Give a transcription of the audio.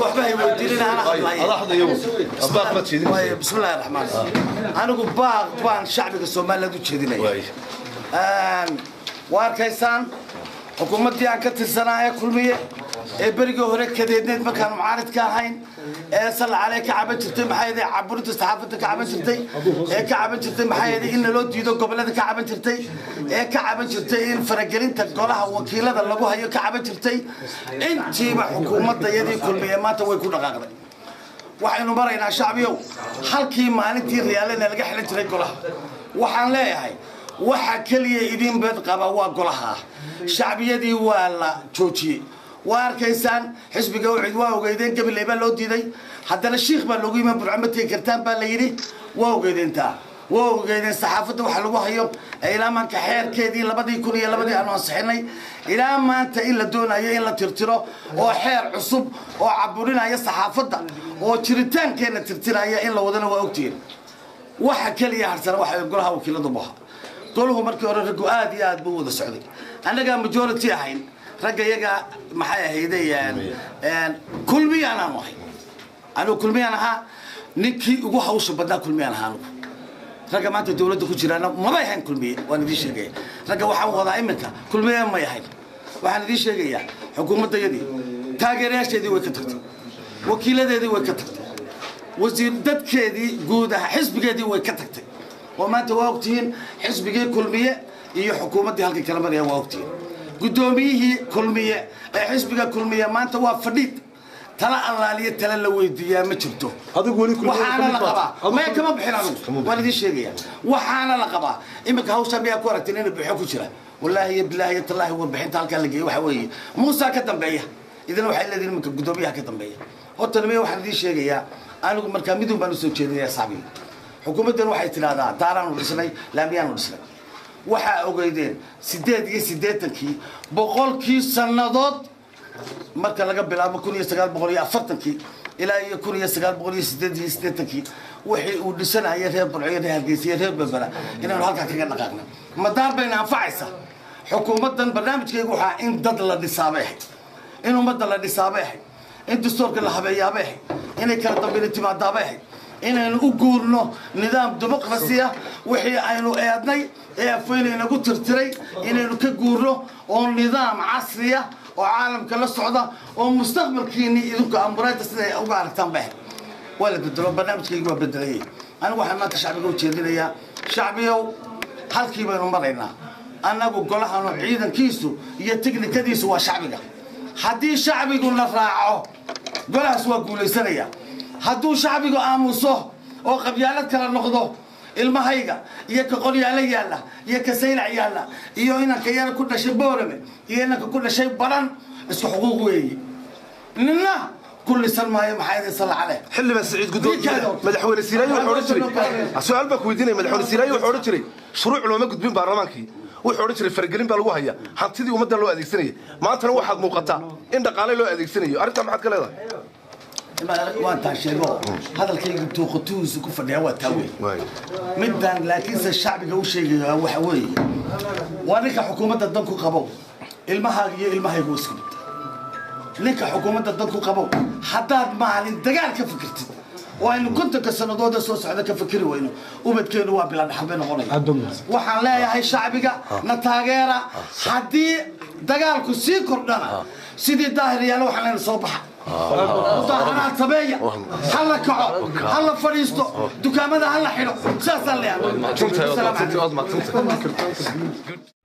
Waxba hay weydiinina, ana hadlaya. Adaa hadlaya, baaq baad jeedinaysaa. Waayo, bismillahi raxmaan raxiim. Anigu baaq baan shacbiga Somaliland u jeedinaya. Waa arkaysaan xukuumaddii aan ka tirsanaa ee Kulmiye ee berigii hore kadeedneed markaan mucaaridka ahayn ee sallacale ka caban jirtay, maxay ahayd, caburinta saxaafadda ka caban jirtay, ee ka caban jirtay, maxay ahayd, in naloo diido gobollada ka caban jirtay, ee ka caban jirtay in faragelinta golaha wakiilada lagu hayo ka caban jirtay. Intiiba xukuumadda iyadii Kulmiye maanta way ku dhaqaaqday. Waxaynu maraynaa, shacbiyow, halkii maalintii Riyaalena laga xilan jiray golaha. Waxaan leeyahay, waxa keliya idin bed qaba waa golaha. Shacbiyadii waa la joojiyey, waa arkaysaan. Xisbiga UCID waa ogeydeen, Gabiley baa loo diiday, haddana Shiikh baa loogu yimi, Burco ma tegi kartaan baa la yidhi. Waa ogeydeentaa, waa ogeydeen saxaafadda waxa lagu hayo ee ilaa maanta xeerkeedii 2002-dii aanu ansixinay ilaa maanta in la doonayo in la tirtiro oo xeer cusub oo caburinaya saxaafadda oo jiritaankeenna tirtiraya in la wadana waa ogtihiin. Waxa keliya harsana waxa golaha wakiiladu baha. Golahu markii hore raggu aad iyo aad buu wada socday, annagaa majority ahayn, ragga iyaga maxay ahayday, Kulmiyaan aanu ahay. Anigu Kulmiyaan ahaa, ninkii ugu hawsha badnaa Kulmiyaan ahaa anigu. Ragga maanta dowladda ku jiraana mabay ahayn Kulmiye, waan idiin sheegaya. Ragga waxaan wadaa iminka Kulmiye may ahayn. Waxaan idiin sheegayaa, xukuumaddayadii taageerayaasheedii way ka tagtay, wakiiladeedii way ka tagtay, wasiir dadkeedii guud ahaa xisbigeedii way ka tagtay. Oo maanta waa ogtihiin xisbigii Kulmiye iyo xukuumaddii halkay kala marayaan, waa ogtihiin. Guddoomiyihii Kulmiye ee xisbiga Kulmiye maanta waa fadhiid, tala allaaliyo tala la weydiiyaa ma jirto. Adigu weli Kulmiye Waxaana ka la mid qabaa baad. Maya, kama bixin anigu, waan idiin sheegaya. Waxaana la qabaa iminka hawshaa miyaa ku aragteen inuu buuxo ku jira? Wallaahi iyo bilaahi iyo tallaahi, warbixinta halkaa la geeyey waxa weeye Muusaa ka dambeeya. Idina waxay leedihin iminka guddoomiyaha ka dambeeya. Horta nimiya, waxaan idiin sheegayaa, anigu markaa midun baan usoo jeedinaya saxbiga. Xukuumaddan waxay tidhahdaa daaraanu dhisnay, laamiyaanu dhisnay. Waxaa ogeydeen 88-kii, 100-kii sannadood marka laga bilaabo 1940-kii ilaa iyo 1988-kii wixii uu dhisanayay reer Burco iyo reer Hargeysa iyo reer Berbera inaanu halkaa kaga dhaqaaqnay. Madaar bayna anfacaysaa xukuumaddan. Barnaamijkaygu waxaa in dad la dhisaabay ahayd, in ummadda la dhisaabay ahayd, in dastuurka la habeeyaabay ahayd, inay kala dambayna timaadaabay ahayd, inaynu u guurno nidaam dimuqrasi ah, wixii aynu eednay ee Afweyne inagu tirtiray inaynu ka guurno oo nidaam casriya oo caalamka la socda oo mustaqbalkiini idinku amuraadda siday uga aragtaan bay ahayd. Waa la bedelo, barnaamijkaygu waa bedelayay. Anigu waxaan maanta shacbiga u jeedinayaa, shacbiyow, halkii baynu maraynaa. Annagu golahanu ciidankiisu iyo tiknikadiisu waa shacbiga. Haddii shacbigu na raaco, golahaas waa guulaysanaya. Hadduu shacbigu aamuso oo qabyaalad kala noqdo, ilmahayga iyo ka Qoryaalo yaalla iyo ka Saylac yaalla iyo inanka yara ku dhashay Boorame iyo inanka ku dhashay Baran isku xuquuq weeye, nina ku lisan maayo. Maxaa idin salla caleh? Xildhibaan Siciid, gudoomiye madaxweyne Siilaayo wuxuu odhan jiray, su'aal baa ku weydiinaya. Madaxweyne Siilaayo wuxuu odhan jiray shuruuc looma gudbin baarlamaankii, wuxuu odhan jiray faragelin baa lagu haya, hantidii ummadda loo adeegsanaya. Maantana waxaad muuqataa in dhaqaale loo adeegsanayo. Arrintaa maxaad ka leedahay? Waan taa sheego, hadalkaygu tuuqatuhiisu ku fadhiya waa taa wey midaan. Laakiinse shacbiga u sheegaya waxa weeye, waa ninka xukuumadda dan ku qabo, ilmahaaga iyo ilmahaygu isku mid. Ninka xukuumadda dan ku qabo, haddaad maalin dagaal ka fikirtid oo aynu 50-ka sannadood ee soo socda ka fikiri weyno, ubadkeenu waa bila dhaxal bay noqonaya. Waxaan leeyahay shacbiga, na taageera. Haddii dagaalku sii kordhana, sidii Daahir Yaale waxaan leenahay soo baxa, mudaaharaad sameeya, ha la kaco, ha la fadhiisto, dukaamada ha la xidho. Saasaan leeyahay. Assalaamu calaykum.